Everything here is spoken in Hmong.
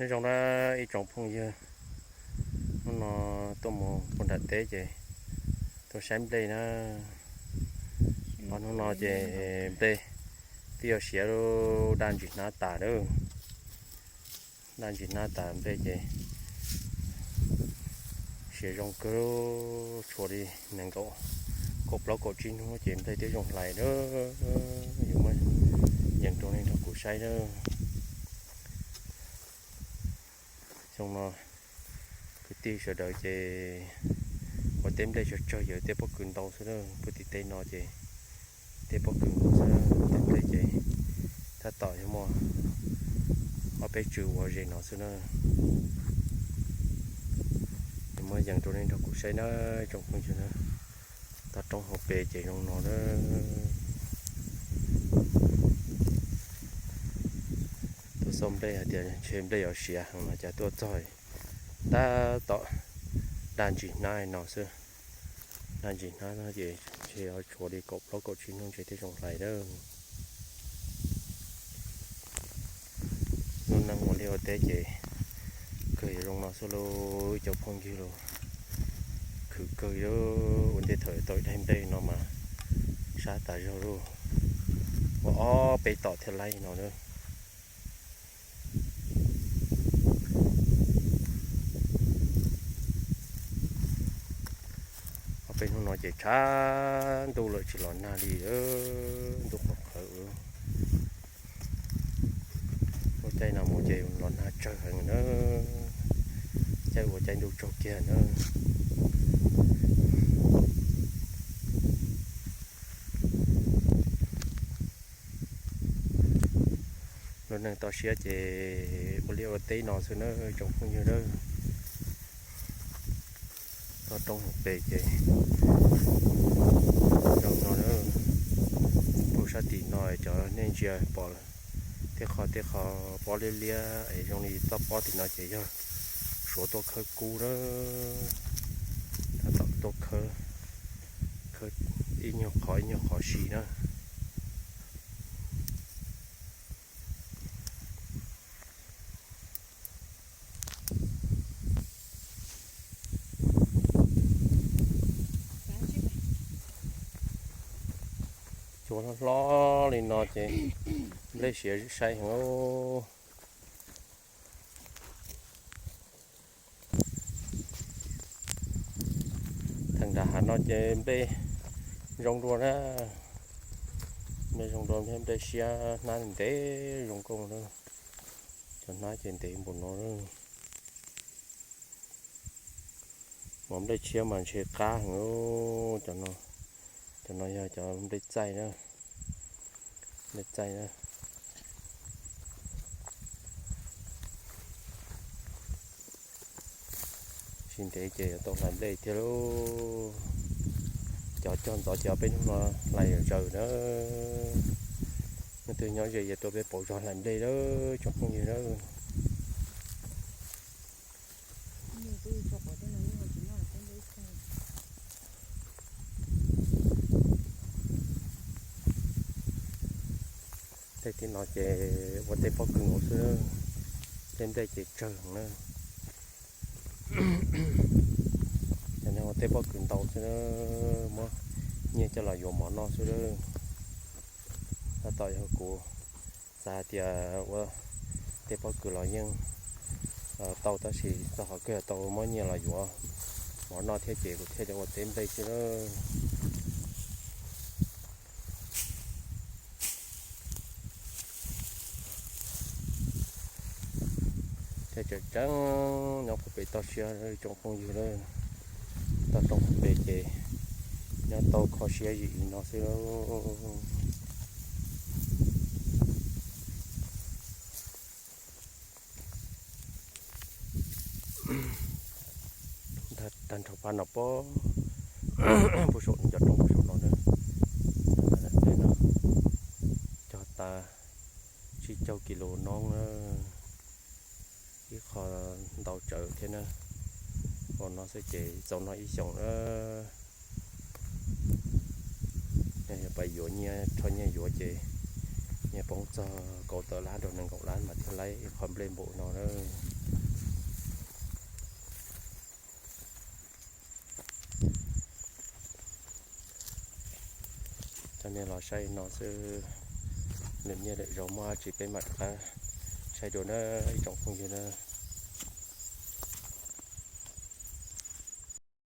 Nyob zoo na ib tsoom phooj ywg, hnub no tuaj mus puag nram teb ces tuaj saib nplej na. Ob hnub no ces nplej twb yuav siav lub daj ntsis hnab tas lawm. Daj ntsis hnab tas nplej ces siav zoo kawg, tshuav li nees nkaum, kaum plaub kaum tsib hnub ces nplej twb zoo hlais lawm. Yuav muab yees rau nej nrog kuv saib na. Xyoo no kwv tij sawv daws ces ua teb nplej tsawg tsawg, yog tej pob kws ntau xwb na. Puag tim teb no ces tej pob kws ntau xwb na, tej nplej ces tab tom yog muaj ob peb tswm ua ze no xwb na. Ces muab yees rau nej nrog kuv saib na tsoom phooj ywg na. Toj roob hauv pes ces zoo no na. Tuaj xauj nplej hais tias ntshe nplej yuav siav heev no cas tuaj txog tab tom daj ntsis hnab no xwb. Daj ntsis hnab no ces ntshe yuav tshuav li kaum plaub kaum tsib hnub ntshe thiaj zoo hlais lawm. Lub neej ua liaj ua teb ces kawg yuav zoo no xwb lauj cov phooj ywg lauj. Khwv kawg li, ua ntej thaum tau ib daig nplej no mas sab tas zog lauj. Ua ob peb tom thiaj laib no na. Ob peb hnub no ces tshav ntuj lawm tsis los nag li, ntuj qhov qhawv. Lub caij no mus ces los nag tsawg heev na, caij ua caij ntuj tsaug kiag na. Lub neej toj siab ces ua liaj ua teb no xwb na tsoom phooj ywg na. Toj roob hauv pes ces zoo no na. Puag sab tim no cov nej ntsia pom tej qho tej qho pob liab liab es zoo li toj pob tim no ces yog suav tuaj khawb kub na. Tab tom tuaj khawb, khawb ib nyuag qhov ib nyuag qhov si na. Cua hlob hlob li no ces nplej siav sai heev. Theem nram hav no ces nplej zoo dua na, nplej zoo dua, nplej siab hnab ntev zoo nkauj na. Cov hnab ces ntev npaum no na. Mov nplej tshiab mas ntshe qab heev. Cov no, cov no yog cov nplej txaij na, nplej txaij na. Tsis ntev ces yuav tau hlais nplej thiab lauj. Cov cog ntxov ces ob peb hnub no hlais zaws na. Leej twg nyob ze ces tuaj peb pauv zog hlais nplej lawm tsoom phooj ywg na. Tej tim no ces ua tej pob kws nkaus xwb, tej nplej ces tsawg na. Cov no ua tej pob kws ntau xwb, muab nyiaj coj los yuav mov noj xwb. Tab tom yog kuv xav hais tias ua tej pob kws los yeej tau, tab sis txog qhov kawg tau muab nyiaj los yuav mov noj thiab ces kuv thiaj li ua teb nplej xwb na. Thiab tseem tseeb nyob puag pem toj siab tsoom phooj ywg, toj roob puag pem ces nyob tau kho siab zim li no xwb. Tag nrho pab no pob, puag saum cov roob puag saum no na, cog tas tsib caug kis lus noob na, ib qho ntau tsawv thiab na. Ua no xwb ces txaus noj ib xyoos na. Yog pais yuav nyiaj, rho nyiaj yuav ces nyiaj poob txog kaum tawm lab rau nees nkaum lab mas thiaj laib ib qho nplej npaum no na. Cov nej los saib no xwb, lwm niaj lwm zaus muaj dab tsi peb mam rov qab saib dua na ib tsoom phooj ywg na.